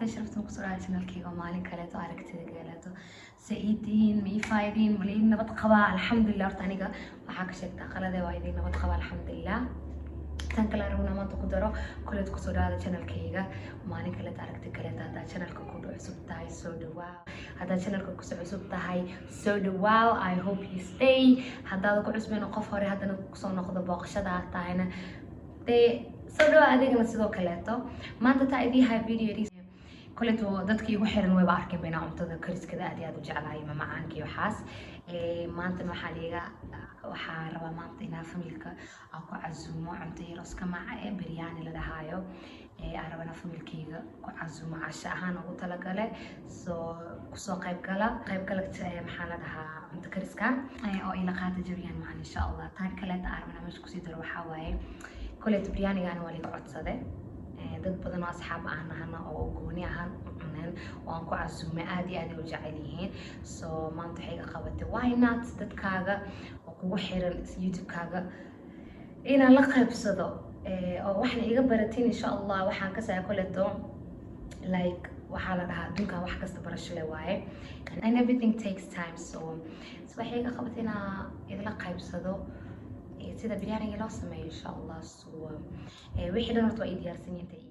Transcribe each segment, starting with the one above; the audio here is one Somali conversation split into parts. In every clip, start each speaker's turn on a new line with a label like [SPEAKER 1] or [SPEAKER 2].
[SPEAKER 1] Asxaabta sharaftan, kusoo dhawaada channelkayga oo maalin kaleeto aragtida kaleeto. Se ii tihiin? Ma ii faa'iidiin? Ma liin nabad qabaa? Alxamdulilah. Horta aniga waxaa ka sheegtaa qalade, waa idin nabad qabaa, alxamdulilah. Tan kale rabna maanta ku daro kuleed. Kusoo dhawaada channelkayga, maalin kaleeto, aragti kaleeto. Haddaad channelka ku cusub tahay, soo dhawaaw. Haddaad channelka kusoo cusub tahay, soo dhawaaw. I hope you stay. Haddaad ku cusbeen, qof hore haddana kusoo noqdo, booqashada aad tahayna, dee soo dhawaa adigana sidoo kaleeto. Maanta taa idii haa video koleeto, dadka igu xiran wayba arkeen bayna cuntada kariskada aad iyo aad u jeclahay, mamacaanka iyo waxaas. Maantana waxaa liiga waxaa rabaa maanta inaa familka aan ku casuumo cunto yar oo iska maca ee biryani la dhahaayo. Aan rabaa inaa familkayga ku casuumo, casho ahaan ugu talagale. Soo kusoo qaybgala, qaybgala, maxaa la dhahaa, cunto kariskan oo ila qaata jawigan macan, insha Allah. Tan kaleeta aan rabaa inaa meesha kusii daro waxaa waaye, koleeto biryanigan waa liiga codsade. Dad badan oo asxaab aan nahana oo gooni ahaan u cuneen oo aan ku casuumay, aad iyo aad ay u jecel yihiin. So maanta waxay iga qabatay, why not dadkaaga oo kugu xiran YouTube-kaaga inaan la qaybsado oo waxna iga baratin, insha Allah. Waxaan kasaya koleto, like, waxaa la dhahaa adduunkan wax kasta barasho le waaye, and everything takes time. So waxay iga qabatay inaa idila qaybsado sida biryaaniga loo sameeyo, insha Allah. So wixii dhan horta waa ii diyaarsan yihiin.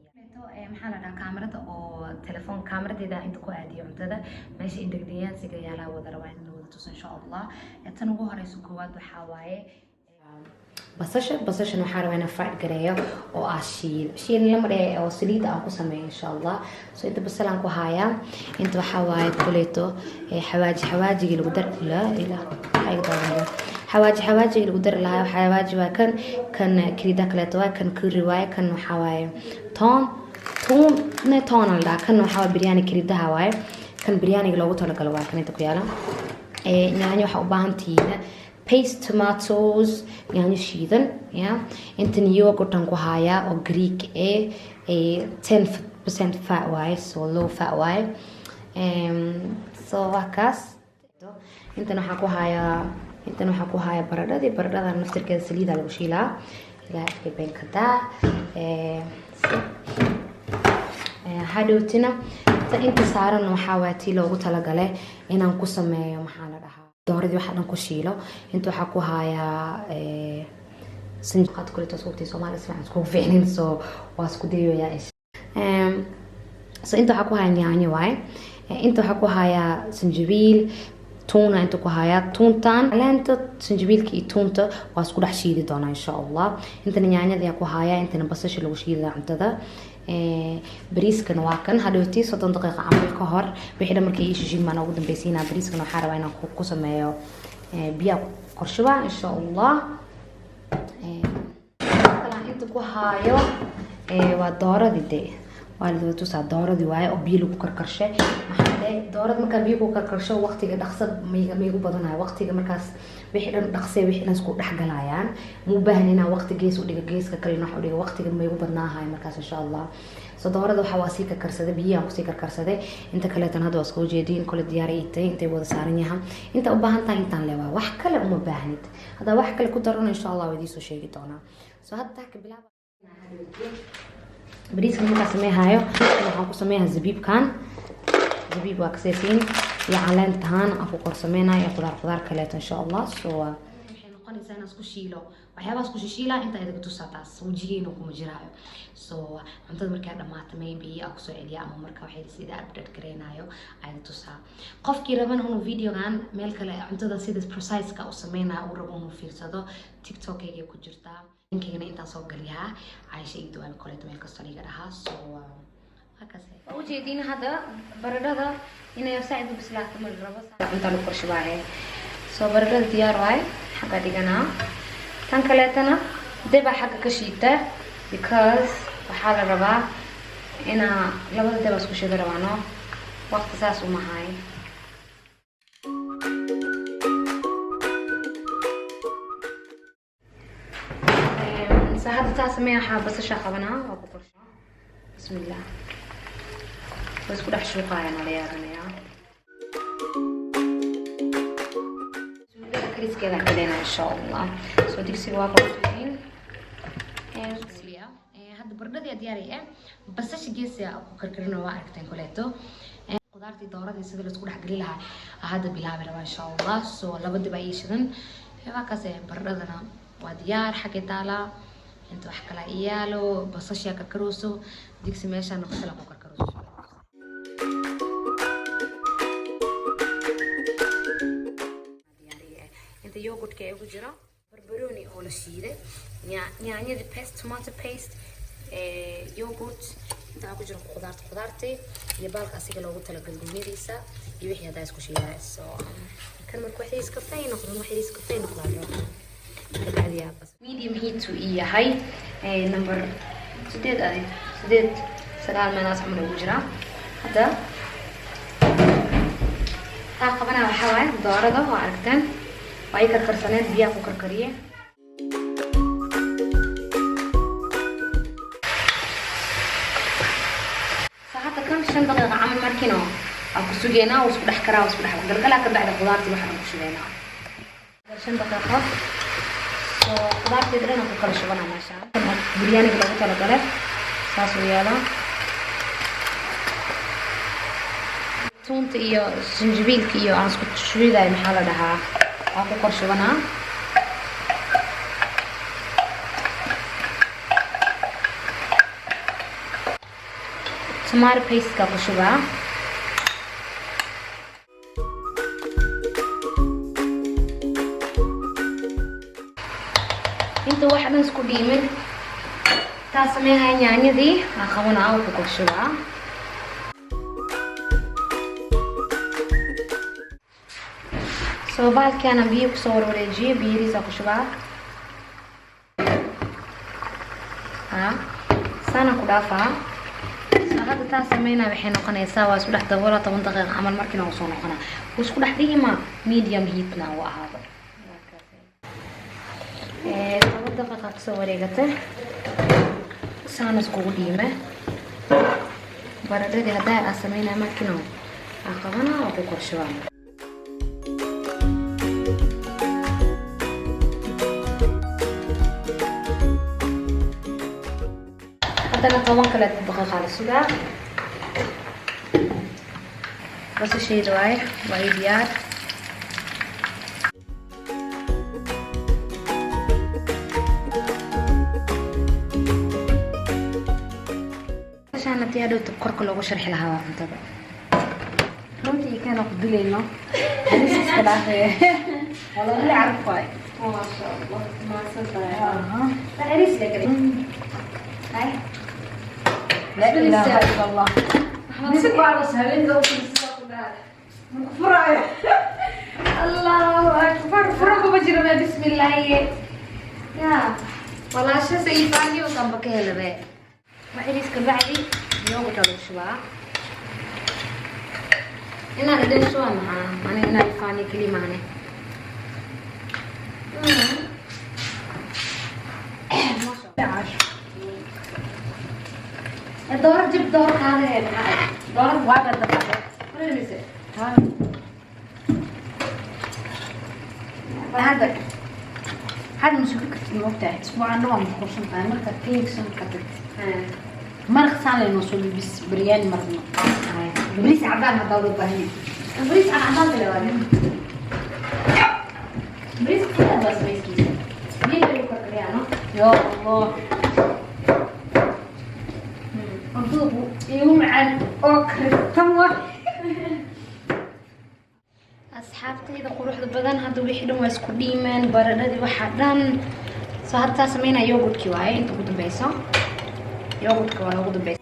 [SPEAKER 1] Maxaa la dhahaa, kaamirada oo telefoon, kaamiradeeda inta ku aadiyo cuntada, meesha ingredientsiga yaalaa wada rabaa in la wada tuso, insha Allah. Tan ugu horeyso, koowaad, waxaa waaye basasha. Basashan waxaa rabaa inaan fried gareeyo oo ah shiil shiil lama dhehe, oo saliid aan ku sameeyo, insha Allah. So inta basal aan ku hayaa. Inta waxaa waaye kuleeto xawaaji, xawaajigii lagu dar la ila waxaa iga daawanaya, xawaaji, xawaajigii lagu dari lahaa. Xawaaji waa kan, kan kirida kaleeto waaye, kan curry waaye, kan waxaa waaye toon, tuun ne, toon la dhahaa. Kan waxaa waaye biryani kiridaha waaye, kan biryaaniga loogu talagalo waa kan inta ku yaala. Yaanyo waxaa u baahan tihiin, paste tomatoes, yaanyo shiidan ya. Intan yogurtan ku hayaa oo Greek 10% fat waaye, so low fat waaye. So waa kaas. Intan waxaa ku hayaa baradhadii. Baradhada naftirkeeda saliida lagu shiilaa ilaa afkay been kadaa. Hadhowtina ta inta saaran waxaa waa tii loogu talagalay inaan ku sameeyo, maxaa la dhahaa, dooradii waxaa dhan ku shiilo. Inta waxaa ku hayaa sanqad kuleeto. Sugtay Soomaaliya si fiican iskugu fiicnin, so waa isku dayoyaa. So inta waxaa ku hayaa yaanyo waaye, inta waxaa ku hayaa sanjabiil, tuuna inta ku hayaa. Tuuntan, caleenta sanjabiilka iyo tuunta waa isku dhex shiidi doonaa, insha Allah. Intana yaanyada ayaa ku hayaa, intana basasha lagu shiidi cuntada. Bariiskana waa kan. Hadhowti 30 daqiiqa camal ka hor wixii dhan markay ii shishiin baan ugu dambeysiinaa. Bariiskana waxaa rabaa inaan ku sameeyo biyaa korshubaa, insha Allah. Kalaan inta ku haayo waa dooradii, de waa la tusaa, dooradii waaye oo biyo lagu karkarshay. Maxaa de, doorada markaa biyo ku karkarsho, waqtiga dhaqsa maygu badanayo waqtiga. Markaas wixii dhan dhaqsee, wixii dhan isku dhex galayaan. Ma u baahan inaan waqti gees u dhigo, geeska kalena wax u dhigo, waqtiga maygu badnaahayo markaas, insha Allah. So doorada waxaa waa sii karkarsaday, biyahan kusii karkarsaday. Inta kaleetan hadda waa iska ujeediin, kole diyaar ay tahay, intay wada saaran yahan. Inta u baahan tahay intaan leewaa, wax kale uma baahnid. Haddaa wax kale ku darano, insha Allah, waa idiin soo sheegi doonaa. So hadda ka bilaaba bariiska. Markaa sameeyhayo waxaan ku sameeyaa zabiibkan. Zabiib waa kasaysiin iyo caleentahaan aan ku kor sameynayo iyo qudaar, qudaar kaleeto, insha Allah. So waxay noqonaysaa inaan isku shiilo waxyaabahaas, ku shishiila inta idaga tusaa, taas wejigeena kuma jiraayo. So cuntada markaa dhamaato maybe aan kusoo celiya, ama marka waxay sida update gareynayo ayada tusaa. Qofkii rabana inuu videogan meel kale cuntada sida precise-ka u sameynayo uu rabo inuu fiirsado, TikTok-ayga ku jirtaa, linkaygana intaan soo galiyaa, Caisha Iido waa koleeto, meel kastoo liiga dhahaa. So waa ujeediin hadda baradhada inay saaid u bislaato ma la rabo, cunta lagu korshubaaye. So baradhada diyaar waaye, xagga dhiganaa. Tan kaleetana debaa xagga ka shiita, because waxaa la rabaa inaa labada deba isku shida rabaano, waqti saas uma hayo. So hadda taa sameeya, waxaa basasha qabanaa, waa ku korshaa. Bismillah, waa isku dhex shuuqaaya, nala yaabanayaa. Suugada kariskeeda galena, insha Allah. So digsiga waa kala. Hadda baradhadii Diyaari ah basasha geesi ku karkarino, waa aragteen kuleeto. Qudaartii dooradii sida laisku dhex geli lahaa hadda bilaabi rabaa, insha Allah. So laba dib ii shidan, waa kaas. Baradhadana waa diyaar, xagga taalaa. Inta wax kala iyaalo, basasha karkarooso, digsi meeshaana basala ku karkarooso. Inta yogurtka ee ku jira, barbarooni oo la shiiday, yaanyadii paste, tomato paste, yogurt. Inta waxaa ku jira khudaarta, khudaartii iyo baalka asiga loogu talagalay goonidiisa iyo wixii haddaa isku shiiday. So kan marka waxay kafay noqdaan, waxay kafay noqdaan kabacdi bas medium heat uu ii yahay, number 8 adi 8 9 meelahaas camal ugu jiraa. Hadda taa qabanaa waxaa waaye doorada, waa aragteen, waa ay karkarsaneed, biyaha ku karkariye. Saacadda kan 5 daqiiqa camal markiina waa ku sugeynaa, wuu isku dhex karaa, wuu isku dhex galgalaa. Kabacdi khudaartii waxaan ku shubeynaa 5 daqiiqo. So khudaarteeda dhan ku kala shubanaa meeshaan biryaaniga loogu talagalay, saas uu yeelaa. Tuunta iyo sinjibiilka iyo aan isku shubidaay, maxaa la dhahaa, waa ku kor shubanaa. Tomato paste-ka ku shubaa. Inta wax dhan isku dhiimin, taa sameehay, yaanyadii aan qabanaa, waa ku kor shubaa. So bahalkaana biyo kusoo warwareejiyey, biyariisa ku shubaa, ha saana ku dhaafaa. So hadda taa sameynaa waxay noqonaysaa waa isku dhex daboola 10 daqiiqa camal, markiina uu soo noqonaa, wuu isku dhex dhigima, medium heatna uu ahaado. 10 daqiiqa kasoo wareegatay, saana iskugu dhiime. Baradhadii haddaa aa sameynaya markiina aa qabanaa, waa ku korshubaa. Haddana 10 kale daqiiqa la sugaa. Basashayda waaye, waa ii diyaar. Basashaan hadii hadhowta korka loogu sharxi lahaa waa cuntada.
[SPEAKER 2] Runtii kana ku dilayno, halis iska dhaafee, walahi caraf waay.
[SPEAKER 1] Maasha Allah, mahadsan tahay. Hay.
[SPEAKER 2] La ilaha illa Allah. Mise ku haweenka u furaayo.
[SPEAKER 1] Allahu akbar, furo kuma jiro mee. Bismillaahi ya walaasha sayfaani usanba ka helabe. Waxiriis ka bacdi yogurt lagu shubaa. Inaan idin shubaa maxaa ani inaan ifaani keli maane.
[SPEAKER 2] Caasho.
[SPEAKER 1] Dooro jib, dooro qaadahe, maxaa dooro?
[SPEAKER 2] Waa dhadhaqa.
[SPEAKER 1] Mise
[SPEAKER 2] Hadda ma sugi kartid, moogtahay, isbuucana waa mashquulsan tahay. Marka clinic marka tagtid, maraq saan laynoo soo bibis, baryaani marno, bariis cadaan haddaa loo baahan yahay.
[SPEAKER 1] Bariis aan cadaan kale waaye, bariis kale waa samayskiisa, biyo lagu karkariyaa, no?
[SPEAKER 2] Ya Allah, cuntada iigu macaan oo karistan waa.
[SPEAKER 1] Asxaabtayda quruxda badan, hadda wixii dhan waa isku dhiimeen, baradhadii waxaa dhan. So hadda taa sameynaya yogurtkii waaye inta ugu dambeyso, yogurtka waa loogu dambeysa.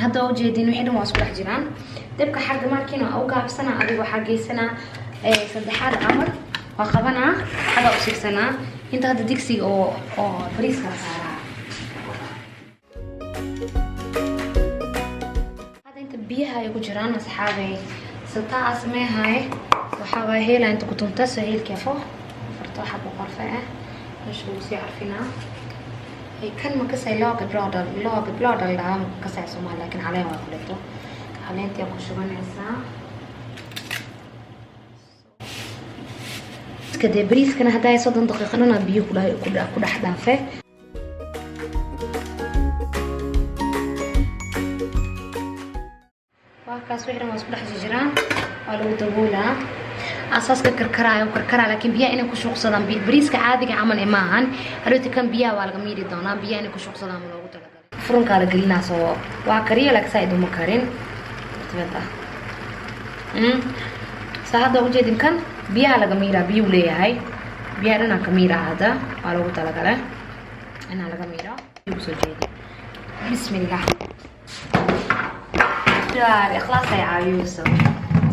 [SPEAKER 1] Hadda waa ujeedin, wixii dhan waa isku dhex jiraan. Dabka xagga markiina u gaabsana, adiga waxaa geysanaa saddexaad camal, waa qabanaa, xagga u sigsanaa. Inta hadda digsiga oo bariiska la saaraa. Hadda inta biyaha ay ku jiraan, asxaabay, sataa sameehay, waxaa waay heela inta ku tunta. So heelkii afo afarto xabo qorfe ah meesha lagu sii carfinaa. Kan ma kasay, loo gabdhoo loo gabdhoo dhaldhaa ma kasay Soomaali, laakiin caleen waa kuleeto, caleentii ku shubanaysaa. Bariiska dee, bariiskana haddaa 30 daqiiqo dhan biyo ku dhex dhaafe. Waa kaas, wixii dhan waa isku dhex jiraan, waa lagu daboolaa, asaaska karkaraayo, karkaraa, laakiin biyaha inay ku shuuqsadaan. Bariiska caadiga camal ee maahan. Hadhowti kan biyaha waa laga miiri doonaa, biyaha inay ku shuuqsadaan ma loogu talagalay. Furunkaa la gelinaa, soo waa kariyo, laakiin saa iduma karin. Tartiibad ah. Saa hadda ujeedin, kan biyaha laga miiraa, biyuu leeyahay, biyaha dhanaa ka miiraa. Hadda waa loogu talagalay inaa laga miiro. Kusoo jeedi, bismillah. Ikhlaas ay caawiyeyso.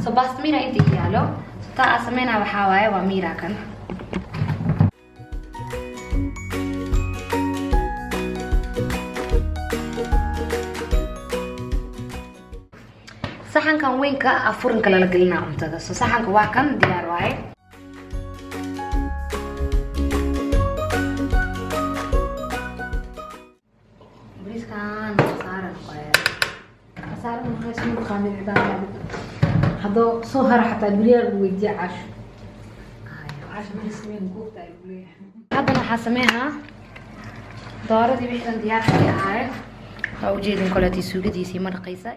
[SPEAKER 1] So baasta miira inta ii yaalo. So taa aa sameynaa waxaa waaye waa miira kan. Saxankan weynka ah furinka lala gelinaa cuntada. So saxanka waa kan, diyaar waaye. Bariiskan saaran waaye.
[SPEAKER 2] Khasaaran maxay soo naqaanin cidaan haddoo soo hara, xataa beriyaa lagu weydiiya Caasho. Caasho ma sameyn goobta ay leeyahay.
[SPEAKER 1] Haddana waxaa sameynaa dooradii, wixii dhan diyaarkii ahaay waa ujeedin, koleetii suugadiisii maraqaysa.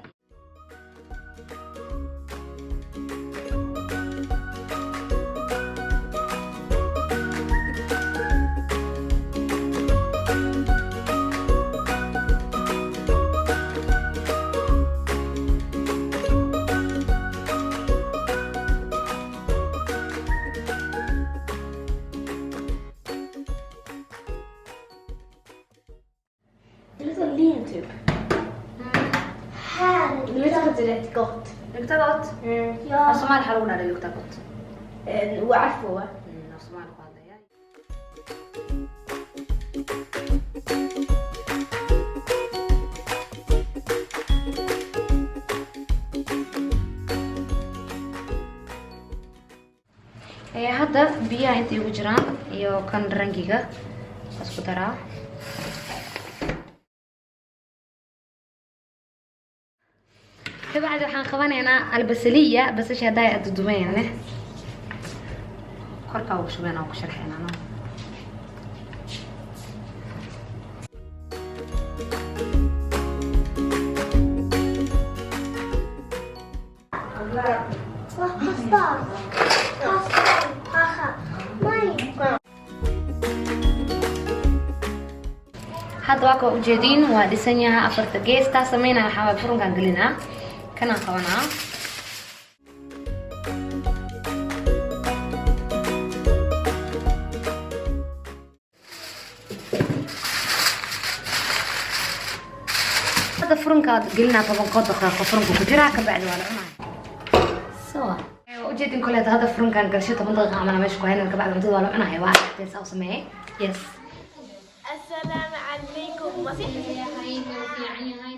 [SPEAKER 3] Det luktar lim typ. Här. Det luktar faktiskt rätt gott.
[SPEAKER 1] Luktar gott.
[SPEAKER 3] Mm.
[SPEAKER 1] Af
[SPEAKER 3] Ja.
[SPEAKER 1] Soomaali waxaa lagu dhahdaa luktar gott.
[SPEAKER 3] Varför?
[SPEAKER 1] Af Soomaali ku hadlaya. Hadda biyaha inta igu jiraan iyo kan rangiga isku daraa. Kabacdi waxaan qabanaynaa albasaliya, basasha haddaa aad dudumayane korkaa ugu shubeen oo ku sharxeynaa, no?
[SPEAKER 3] Pasta. Pasta. Haha. Nej.
[SPEAKER 1] Hadda waa ka ujeediin, waa dhisan yahay afarta gees. Taa sameynaya waxaa waay furunkaan gelinaa, kanaan qabanaa. Hadda furunkaa gelinaa, 10 daqiiqo furunka ku jiraa, kabacdi waa la cunaya. So waa ujeedin koleeta, hadda furunkaan galsho, 10 daqiiqa camal meesha ku haynan, kabacdi cuntada waa la cunaya. Waa aragteen saa u sameeyey. Yes.
[SPEAKER 3] السلام عليكم.
[SPEAKER 1] Fiican yahay.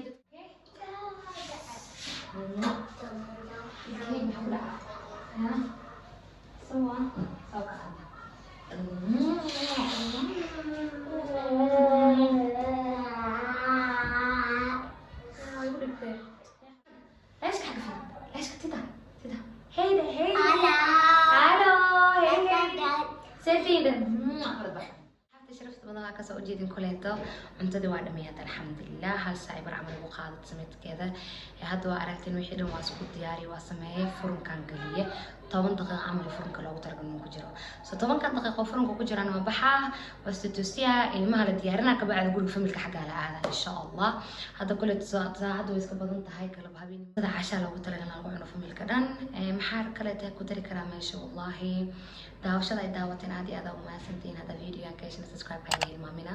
[SPEAKER 1] Älskar älskar, titta, titta. Hej hej. Hallå, hej hej. Se fin. Sharafta badan, waa kasoo ujeedin koleeto, cuntadii waa dhammeeyad, alxamdulilah. Hal saac bar camal ugu qaadat samaydkeeda. Hadda waa aragteen, wixii dhan waa isku diyaari, waa sameeyey, furunkan geliye, 10 daqiiqo camal furunka loogu talagalay inuu ku jiro. So 10-kan daqiiqo furunka ku jiraan waa baxaa, waa istutusiyaa, ilmaha la diyaarinaa, kabacdi guriga familka xaggaa la aada, insha Allah. Hadda koleeto saacadda way iska badan tahay, galab habeenimada cashaa loogu talagalay lagu cuno familka dhan. Maxaa kaleeta ku dari karaa meesha? Wallahi, daawashada ay daawateen aad iyo aad aa u mahadsantihiin. Hadda videogan ka heshana, subscribe ka hilmaamina.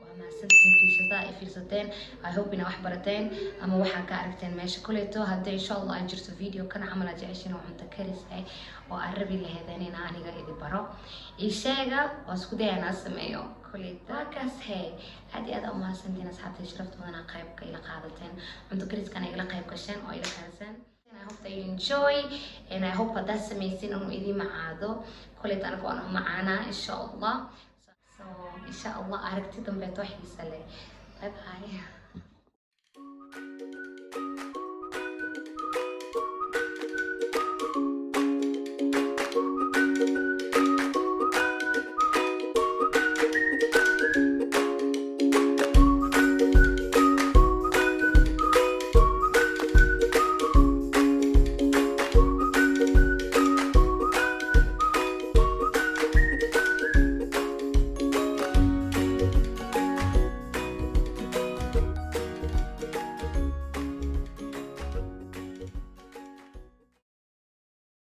[SPEAKER 1] Waa mahadsantihiin fiirsada ay fiirsateen. I hope inaa wax barateen ama waxaa ka aragteen meesha koleeto. Haddii insha Allah ay jirto video kana camal aad jeceshiin oo cunto karis ah oo aad rabi laheedeen inaa aniga idi baro, ii sheega, waa isku daya inaa sameeyo koleeto. Waa kaas he, aad iyo aad aa u mahadsantihiin asxaabtay sharafta badanaa, qaybka ila qaadateen, cunto kariskan igala qayb gasheen oo ila kariseen. I hope that you enjoy and I hope haddaad samaysin inuu idin macaado. Koleeto aniga waan u macaanaa, insha Allah. So insha Allah aragti dambeeto xiisa leh. Bye bye.